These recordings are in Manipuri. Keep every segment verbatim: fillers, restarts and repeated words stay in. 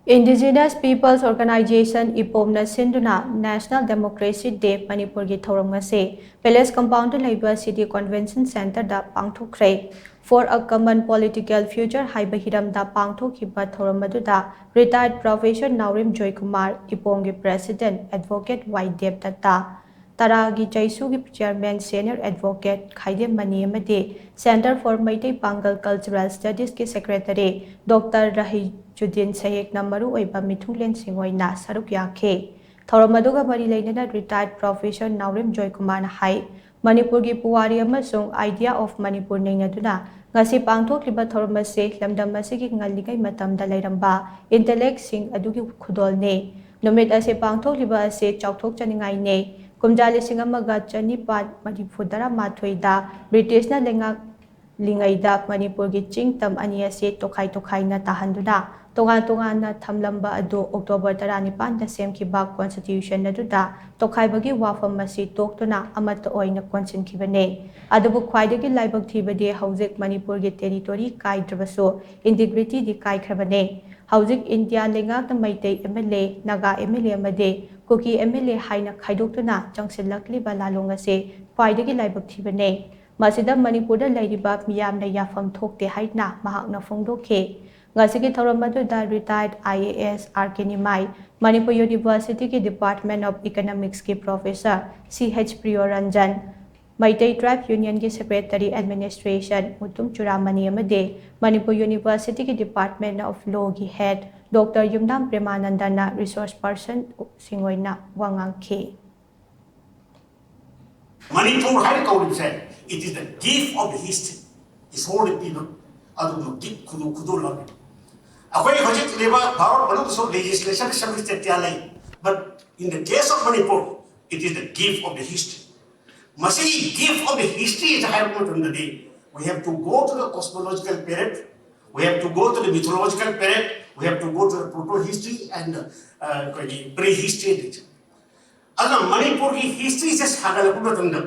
Indigenous Peoples Organization, ꯏꯄꯣꯝꯅ ꯁꯤꯟꯗꯨꯅ National Democracy Day ꯃꯅꯤꯄꯨꯔꯒꯤ ꯊꯧꯔꯝ ꯉꯁꯤ Palace Compoundꯗ ꯂꯩꯕ City Convention Centreꯗ ꯄꯥꯡꯊꯣꯛꯈ꯭ꯔꯦ꯫ For a Common Political Future ꯍꯥꯏꯕ ꯍꯤꯔꯝꯗ ꯄꯥꯡꯊꯣꯛꯈꯤꯕ ꯊꯧꯔꯝ ꯑꯗꯨꯗ Retired Professor ꯅꯥꯎꯔꯦꯝ ꯖꯣꯏꯀꯨꯃꯥꯔ, ꯏꯄꯣꯝꯒꯤ President Advocate ꯋꯥꯏ ꯗꯦꯕꯗꯠꯇ, ꯇꯔꯥꯒꯤ ꯆꯩꯁꯨꯒꯤ Chairman Senior Advocate ꯈꯥꯏꯗꯦꯝ ꯃꯅꯤ ꯑꯃꯗꯤ Centre for Meitei Pangal Cultural Studiesꯀꯤ Secretary Doctor ꯔꯍꯤꯖꯨꯗꯤꯟ ꯁꯍꯦꯛꯅ ꯃꯔꯨꯑꯣꯏꯕ ꯃꯤꯊꯨꯡꯂꯦꯟꯁꯤꯡ ꯑꯣꯏꯅ ꯁꯔꯨꯛ ꯌꯥꯈꯤ꯫ ꯊꯧꯔꯝ ꯑꯗꯨꯒ ꯃꯔꯤ ꯂꯩꯅꯅ Retired Professor ꯅꯥꯎꯔꯦꯝ ꯖꯣꯏꯀꯨꯃꯥꯔꯅ ꯍꯥꯏ, ꯃꯅꯤꯄꯨꯔꯒꯤ ꯄꯨꯋꯥꯔꯤ ꯑꯃꯁꯨꯡ Idea of ꯃꯅꯤꯄꯨꯔ ꯅꯩꯅꯗꯨꯅ ꯉꯁꯤ ꯄꯥꯡꯊꯣꯛꯂꯤꯕ ꯊꯧꯔꯝ ꯑꯁꯤ ꯂꯝꯗꯝ ꯑꯁꯤꯒꯤ ꯉꯜꯂꯤꯉꯩ ꯃꯇꯝꯗ ꯂꯩꯔꯝꯕ intellectꯁꯤꯡ ꯑꯗꯨꯒꯤ ꯈꯨꯗꯣꯜꯅꯤ꯫ ꯅꯨꯃꯤꯠ ꯑꯁꯤ ꯄꯥꯡꯊꯣꯛꯂꯤꯕ ꯑꯁꯤ ꯆꯥꯎꯊꯣꯛꯆꯅꯤꯡꯉꯥꯏꯅꯤ꯫ ꯀꯨꯝꯖꯥ ꯂꯤꯁꯤꯡ ꯑꯃꯒ ꯆꯅꯤꯄꯥꯟ ꯃꯔꯤꯐꯨ ꯇꯔꯥꯃꯥꯊꯣꯏꯗ Britishꯅ ꯂꯩꯉꯥꯛꯂꯤꯉꯩꯗ ꯃꯅꯤꯄꯨꯔꯒꯤ ꯆꯤꯡ ꯇꯝ ꯑꯅꯤ ꯑꯁꯤ ꯇꯣꯈꯥꯏ ꯇꯣꯈꯥꯏꯅ ꯇꯥꯍꯟꯗꯨꯅ ꯇꯣꯉꯥꯟ ꯇꯣꯉꯥꯟꯅ ꯊꯝꯂꯝꯕ ꯑꯗꯨ October ꯇꯔꯥꯅꯤꯄꯥꯟꯗ ꯁꯦꯝꯈꯤꯕ Constitution ꯑꯗꯨꯗ ꯇꯣꯈꯥꯏꯕꯒꯤ ꯋꯥꯐꯝ ꯑꯁꯤ ꯇꯣꯛꯇꯨꯅ ꯑꯃꯠꯇ ꯑꯣꯏꯅ ꯀꯣꯟꯁꯤꯟꯈꯤꯕꯅꯤ꯫ ꯑꯗꯨꯕꯨ ꯈ꯭ꯋꯥꯏꯗꯒꯤ ꯂꯥꯏꯕꯛ ꯊꯤꯕꯗꯤ ꯍꯧꯖꯤꯛ ꯃꯅꯤꯄꯨꯔꯒꯤ territory ꯀꯥꯏꯗ꯭ꯔꯕꯁꯨ integrityꯗꯤ ꯀꯥꯏꯈ꯭ꯔꯕꯅꯤ꯫ ꯍꯧꯖꯤꯛ ꯏꯟꯗꯤꯌꯥ ꯂꯩꯉꯥꯛꯅ ꯃꯩꯇꯩ MLA, ꯅꯥꯒꯥ MLA ꯑꯃꯗꯤ ꯀꯨꯀꯤ MLA ꯍꯥꯏꯅ ꯈꯥꯏꯗꯣꯛꯇꯨꯅ ꯆꯪꯁꯤꯜꯂꯛꯂꯤꯕ ꯂꯥꯂꯣꯡ ꯑꯁꯤ ꯈ꯭ꯋꯥꯏꯗꯒꯤ ꯂꯥꯏꯕꯛ ꯊꯤꯕꯅꯤ꯫ ꯃꯁꯤꯗ ꯃꯅꯤꯄꯨꯔꯗ ꯂꯩꯔꯤꯕ ꯃꯤꯌꯥꯝꯅ ꯌꯥꯐꯝ ꯊꯣꯛꯇꯦ ꯍꯥꯏꯅ ꯃꯍꯥꯛꯅ ꯐꯣꯡꯗꯣꯛꯈꯤ꯫ ꯉꯁꯤꯒꯤ ꯊꯧꯔꯝ ꯑꯗꯨꯗ Retired IAS R K Nimai, Manipur Universityꯒꯤ Department of Economicsꯀꯤ Professor C H ꯄ꯭ꯔꯤꯌꯣꯔꯟꯖꯟ, Meitei Tribe Unionꯒꯤ Secretary Administration Mutum ꯆꯨꯔꯥꯃꯅꯤ ꯑꯃꯗꯤ Manipur Universityꯒꯤ Department of Lawꯒꯤ Head Doctor Yumnam ꯄ꯭ꯔꯦꯃꯥꯅꯟꯗꯅ resource personꯁꯤꯡ ꯑꯣꯏꯅ ꯋꯥ ꯉꯥꯡꯈꯤ꯫ ꯃꯅꯤꯄꯨꯔ ꯍꯥꯏꯅ ꯀꯧꯔꯤꯕꯁꯦ, it is the gift of the history꯫ ꯏꯁꯣꯔꯅ ꯄꯤꯕ ꯑꯗꯨꯒꯨꯝꯕ gift ꯈꯨꯗꯣꯜ ꯈꯨꯗꯣꯜ ꯑꯃꯅꯤ꯫ ꯑꯩꯈꯣꯏ ꯍꯧꯖꯤꯛ ꯂꯩꯕ ꯚꯥꯔꯠ ꯃꯅꯨꯡꯗꯁꯨ legislation several state ꯀꯌꯥ ꯂꯩ, but in the case of Manipur, it is the gift of the history꯫ ꯃꯁꯤꯒꯤ gift of the history ꯍꯥꯏꯔꯛꯄ ꯃꯇꯝꯗꯗꯤ, we have to go to the cosmological period, we have to go to the mythological period, we have to go to the proto history and, uh, ꯑꯩꯈꯣꯏꯒꯤ pre history꯫ ꯑꯗꯨꯅ ꯃꯅꯤꯄꯨꯔꯒꯤ historyꯁꯦ ꯁꯥꯒꯠꯂꯛꯄ ꯃꯇꯝꯗ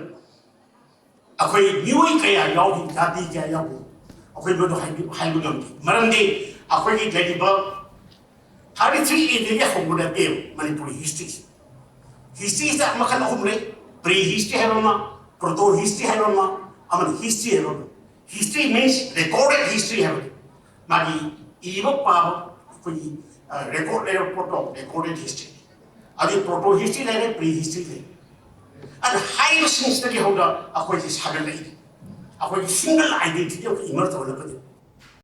ꯑꯩꯈꯣꯏ ꯃꯤꯑꯣꯏ ꯀꯌꯥ ꯌꯥꯎꯈꯤ, ꯖꯥꯇꯤ ꯀꯌꯥ ꯌꯥꯎꯈꯤ, ꯑꯩꯈꯣꯏ ꯃꯗꯨ ꯍꯥꯏꯕ ꯉꯝꯗꯦ꯫ ꯃꯔꯝꯗꯤ ꯑꯩꯈꯣꯏꯒꯤ ꯂꯩꯔꯤꯕ ꯊꯥꯔꯇꯤ ꯊ꯭ꯔꯤ ꯑꯦ ꯗꯤꯗꯒꯤ ꯍꯧꯕ ꯅꯠꯇꯦꯕ ꯃꯅꯤꯄꯨꯔꯤ ꯍꯤꯁꯇ꯭ꯔꯤꯁꯦ꯫ ꯍꯤꯁꯇ꯭ꯔꯤꯁꯤꯗ ꯃꯈꯜ ꯑꯍꯨꯝ ꯂꯩ: ꯄ꯭ꯔꯤ ꯍꯤꯁꯇ꯭ꯔꯤ ꯍꯥꯏꯕ ꯑꯃ, ꯄ꯭ꯔꯣꯇꯣ ꯍꯤꯁꯇ꯭ꯔꯤ ꯍꯥꯏꯕ ꯑꯃ, ꯑꯃꯅ ꯍꯤꯁꯇ꯭ꯔꯤ ꯍꯥꯏꯕ ꯑꯃ꯫ ꯍꯤꯁꯇ꯭ꯔꯤ ꯃꯤꯟꯁ ꯔꯦꯀꯣꯔꯗꯦꯠ ꯍꯤꯁꯇ꯭ꯔꯤ ꯍꯥꯏꯕꯅꯤ꯫ ꯃꯥꯒꯤ ꯏꯕ ꯄꯥꯕ ꯑꯩꯈꯣꯏꯒꯤ ꯔꯦꯀꯣꯔꯗ ꯂꯩꯔꯕ ꯄꯣꯠꯇꯣ ꯔꯦꯀꯣꯔꯗꯦꯠ ꯍꯤꯁꯇ꯭ꯔꯤ꯫ ꯑꯗꯨ ꯄ꯭ꯔꯣꯇꯣ ꯍꯤꯁꯇ꯭ꯔꯤ ꯂꯩꯔꯦ, ꯄ꯭ꯔꯤ ꯍꯤꯁꯇ꯭ꯔꯤ ꯂꯩꯔꯦ꯫ ꯑꯗ ꯍꯥꯏꯔꯤꯕꯁꯤꯡꯁꯤꯗꯒꯤ ꯍꯧꯅ ꯑꯩꯈꯣꯏꯁꯦ ꯁꯥꯒꯠꯂꯛꯏ꯫ ꯑꯩꯈꯣꯏꯒꯤ ꯁꯤꯡꯒꯜ ꯑꯥꯏꯗꯦꯟꯇꯤꯇꯤ ꯑꯃ ꯏꯃꯔ ꯇꯧꯍꯜꯂꯛꯀꯅꯤ꯫